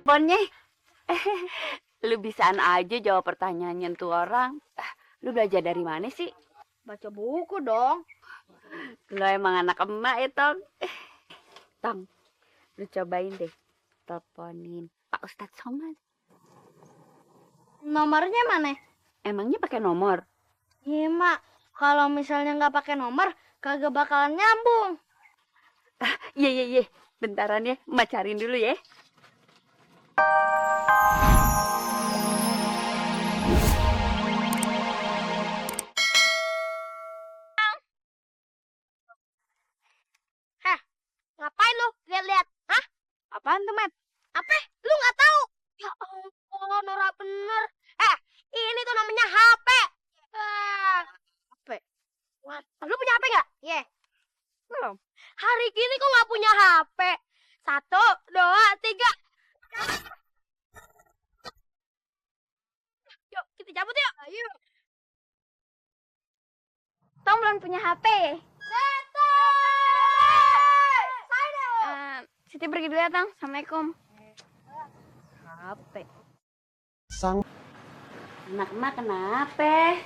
teleponnya. Lu bisaan aja jawab pertanyaannya tuh orang. Lu belajar dari mana sih? Baca buku dong. Lu emang anak emak ya, Tong. Tong, lu cobain deh teleponin Pak Ustadz Somad. Nomornya mana? Emangnya pakai nomor? Iya, Mak. Kalau misalnya nggak pakai nomor, kagak bakalan nyambung. Iya. Bentaran ya, emak cariin dulu ya. Ngapain lu lihat-lihat? Hah? Apaan tuh, Mat? Apa? Lu nggak tahu? Ya ampun, norak bener. Ini tuh namanya HP. HP? Lu punya HP nggak? Iya. Belum. Hari gini kok nggak punya HP? 1, 2, 3. Yuk, kita cabut yuk. Ayo. Tong belum punya HP. Siti pergi dulu ya, Tang. Assalamualaikum. HP. Anak-anak kenapa?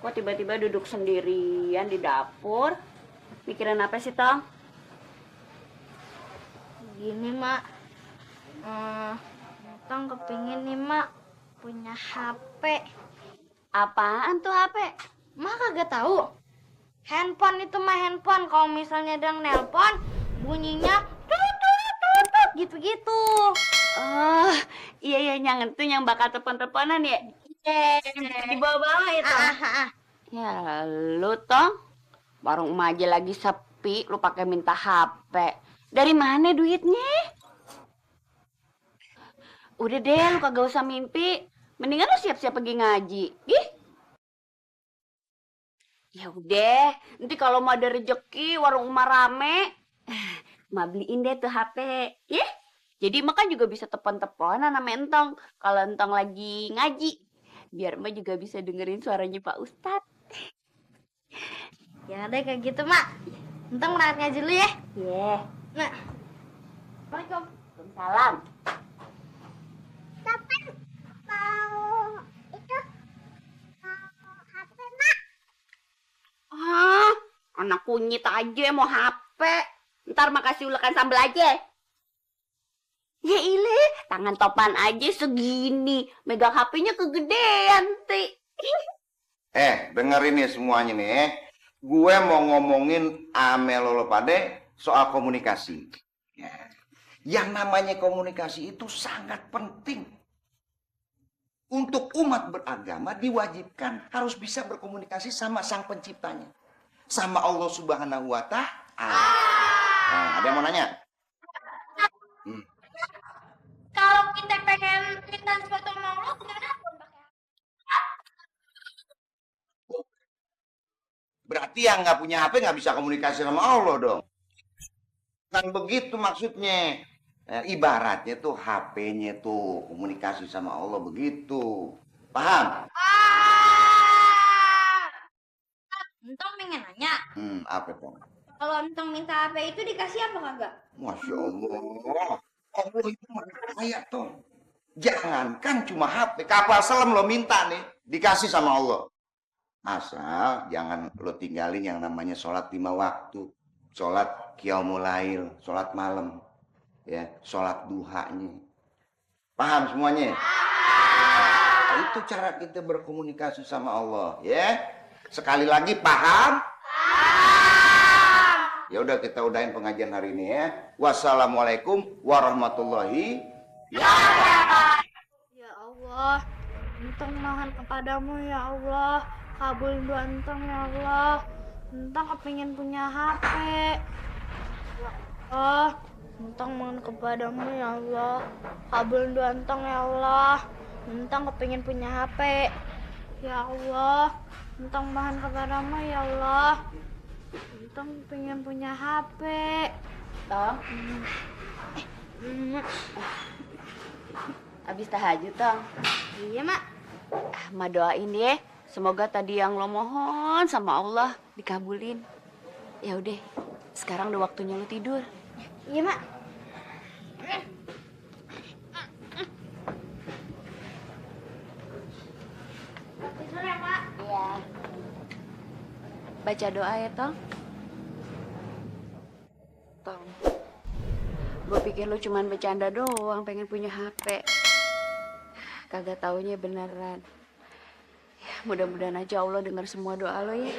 Kok tiba-tiba duduk sendirian di dapur? Mikirin apa sih, Tong? Gini, Mak. Tong kepingin nih, Mak, punya HP. Apaan tuh HP? Mak kagak tahu. Handphone itu mah handphone. Kalau misalnya ada yang nelpon, bunyinya tut gitu-gitu. Oh, iya yang itu yang bakal telepon-teleponan ya? Di bawah-bawah itu. Ya lu, Tong. Warung emak aja lagi sepi, lu pakai minta HP. Dari mana duitnya? Udah deh, lu kagak usah mimpi. Mendingan lu siap-siap pergi ngaji. Ih. Ya udah, nanti kalau mau ada rezeki warung emak rame, emak beliin deh tuh HP, ya? Jadi emak kan juga bisa telepon-teleponan sama Entong kalau Entong lagi ngaji. Biar emak juga bisa dengerin suaranya Pak Ustadz. Ya deh kayak gitu, Mak. Entong berangkat ngaji dulu ya. Iya. Nah. Assalamualaikum. Waalaikumsalam. Kapan mau itu HP, Mak? Anak kunyit aja mau HP. Ntar makasih ulekan sambel aja. Ya ile, tangan topan aja segini. Megang HP-nya kegedean, Ti. Dengerin nih semuanya nih. Gue mau ngomongin ame lo pade soal komunikasi. Ya. Yang namanya komunikasi itu sangat penting. Untuk umat beragama diwajibkan harus bisa berkomunikasi sama sang penciptanya. Sama Allah Subhanahu wa Ta'ala. Nah, ada yang mau nanya? Kalau kita pengen minta sesuatu sama Allah, gimana? Berarti yang nggak punya HP nggak bisa komunikasi sama Allah dong. Kan begitu maksudnya. Ibaratnya tuh HP-nya tuh komunikasi sama Allah begitu. Paham? Entong pengen nanya. Apa tuh? Kalau Entong minta HP itu dikasih apa kagak? Masya Allah. Allah itu mana kaya tuh. Jangankan cuma HP, kapal selam lo minta nih, dikasih sama Allah. Asal jangan lo tinggalin yang namanya sholat 5 waktu. Sholat qiyamul lail, sholat malam. Ya, sholat duhanya. Paham semuanya? Nah, itu cara kita berkomunikasi sama Allah, ya. Sekali lagi paham? Ya udah kita udahin pengajian hari ini ya. Wassalamualaikum warahmatullahi wabarakatuh. Ya Allah, Entong mohon kepadamu ya Allah, kabulin doa Entong ya Allah. Entong kepingin punya HP. Ya Allah, Entong mohon kepadamu ya Allah, kabulin doa Entong ya Allah. Entong kepingin punya HP. Ya Allah, Entong mohon kepadamu ya Allah. Entong pengen punya HP. Tong, habis tahajud, Tong. Iya, Mak. Ma doain ya. Semoga tadi yang lo mohon sama Allah dikabulin. Ya udah, sekarang udah waktunya lo tidur. Iya, Mak. Baca doa ya, Tong. Tong. Gue pikir lu cuman bercanda doang pengen punya HP. Kagak taunya beneran. Ya, mudah-mudahan aja Allah dengar semua doa lo ya.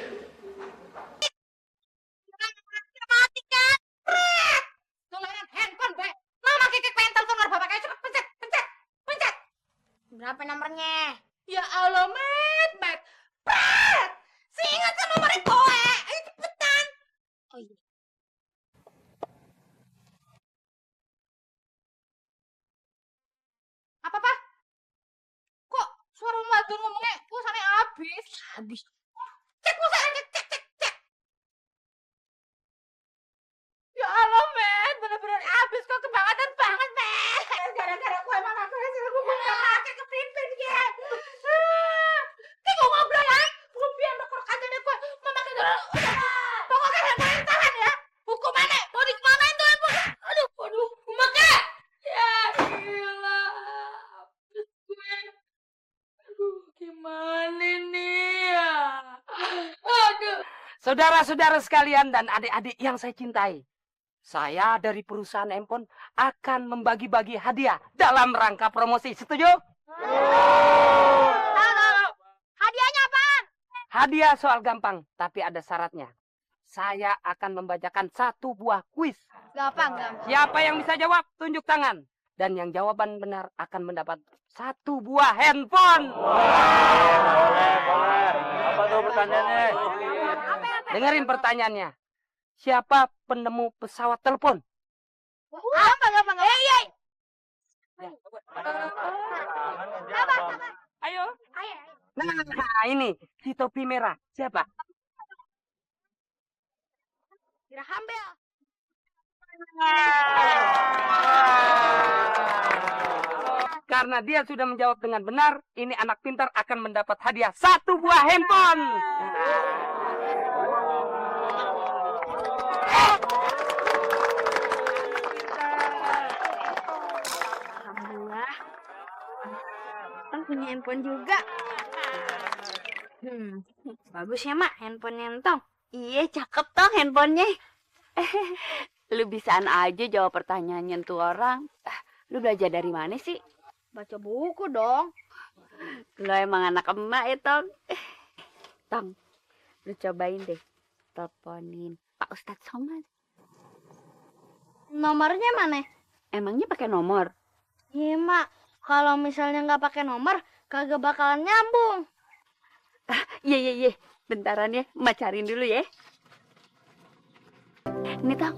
Mati kan? Tularan handphone, Be. Mama kikik pengen telepon sama bapak kayak cepet pencet, pencet, pencet. Berapa nomornya? Ya Allah, Met, Met. Pret! Ingat sama nomornya gue. Ayo cepetan. Oh iya. Apa? Kok suara Madun ngomongnya pulsanya habis? Habis. Cek pulsanya, cek. Ya Allah, men, bener-bener habis kok kebangetan banget, men. Gara-gara gue emang aku hasil gue gak pakai ke pimpin, ya. Kayak gue ngobrol ya, gue biar rekor kajiannya gue memakai dulu. Pokoknya handphone tahan ya. Hukumannya mau dikemanain tuh handphone? Aduh, memakai. Ya gila, habis gue. Aduh, gimana nih ya? Aduh. Saudara-saudara sekalian dan adik-adik yang saya cintai, saya dari perusahaan handphone akan membagi-bagi hadiah dalam rangka promosi. Setuju? Tahu. Hadiahnya apaan? Hadiah soal gampang, tapi ada syaratnya. Saya akan membacakan 1 buah kuis. Gampang. Siapa yang bisa jawab, tunjuk tangan. Dan yang jawaban benar akan mendapat 1 buah handphone. Boleh. Apa tuh pertanyaannya? Dengerin pertanyaannya. Siapa penemu pesawat telepon? Gampang. Ayo. Nah, ini si topi merah. Siapa? Graham Bell. Karena dia sudah menjawab dengan benar, ini anak pintar akan mendapat hadiah 1 buah handphone. Alhamdulillah. Kan punya handphone juga. Bagus ya, Mak, handphonenya Entong. Iya, cakep Tong handphonenya. Lu bisaan aja jawab pertanyaannya tuh orang. Lu belajar dari mana sih? Baca buku dong. Lu emang anak emak ya, Tong. Tong, lu cobain deh teleponin Pak Ustadz Somad. Nomornya mana? Emangnya pakai nomor? Iya, Mak. Kalau misalnya nggak pakai nomor, kagak bakalan nyambung. Iya. Bentaran ya, Emak cariin dulu ya. Ini Tong.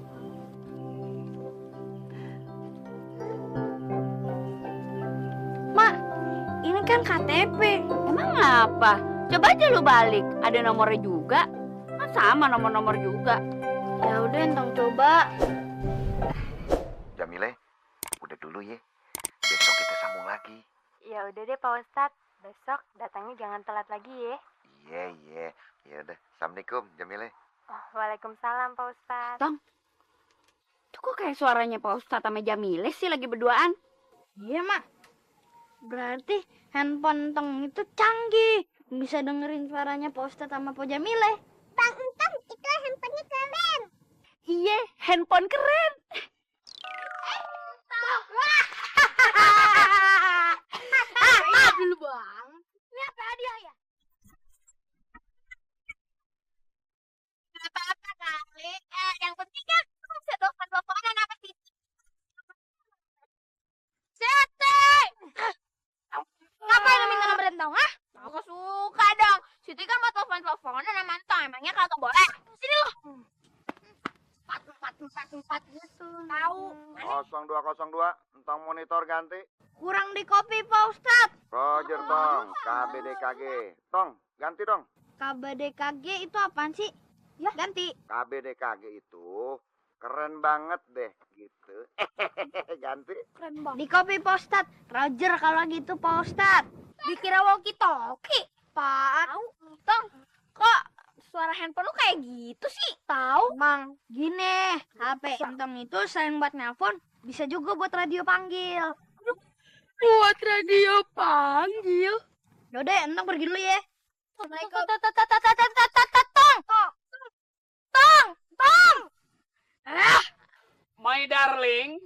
Mak, ini kan KTP. Emang apa? Coba aja lu balik. Ada nomornya juga. Kan sama nomor-nomor juga. Ya udah, Entong coba. Jamile, udah dulu ya. Besok kita sambung lagi. Ya udah deh Pak Ustadz. Besok datangnya jangan telat lagi ya. Iya. Ya udah. Assalamualaikum, Jamile. Oh, Waalaikumsalam Pak Ustadz. Tuh kok kayak suaranya Pak Ustadz sama Jamile sih lagi berduaan? Iya, Mak. Berarti handphone Entong itu canggih. Bisa dengerin suaranya Pak Ustadz sama Pak Jamile. Bang Entong, itu handphonenya keren. Iya, handphone keren. Iya dulu, Bang. Ini apa hadiah ya? Apa-apa kali. Yang penting kan bisa telepon-teleponan apa sih? Siti! Ngapain lu minta nomor Entong, ah? Aku suka dong. Siti kan mau telepon-teleponan sama Entong. Emangnya kagak boleh? Sini lu. 4 gitu. Tahu. 0202, Entong monitor ganti. Kurang di kopi, Pak Ustadz. Roger, Tong. KBDKG. Tong, ganti dong. KBDKG itu apaan sih? Ya, ganti. KBDKG itu keren banget deh, gitu. Ganti. Keren banget. Di kopi, Pak Ustadz. Roger kalau gitu, Pak Ustadz. Dikira walkie-talkie. Pak. Tong, kok suara handphone lu kayak gitu sih? Tahu, Mang. Gini, HP Entong itu selain buat nelpon, bisa juga buat radio panggil. Buat radio panggil. Yaudah, Entong pergi dulu ya. Assalamualaikum. Tong, My darling,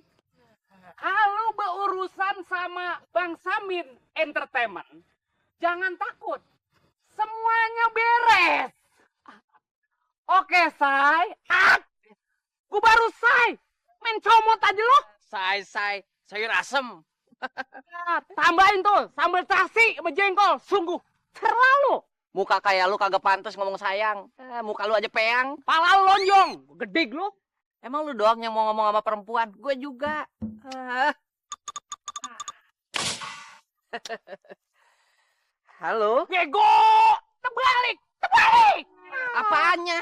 kalau berurusan sama Bang Samin Entertainment, jangan takut. Semuanya beres. Oke, Say. Gue baru Say. Main comot aja lo. Say, sayur asem. Tambahin tuh sambal terasi sama jengkol. Sungguh terlalu. Muka kayak lu kagak pantas ngomong sayang. Muka lu aja peang. Pala lu lonjong. Gede lu. Emang lu doang yang mau ngomong sama perempuan? Gue juga. Halo? Bego. Terbalik. Apaannya?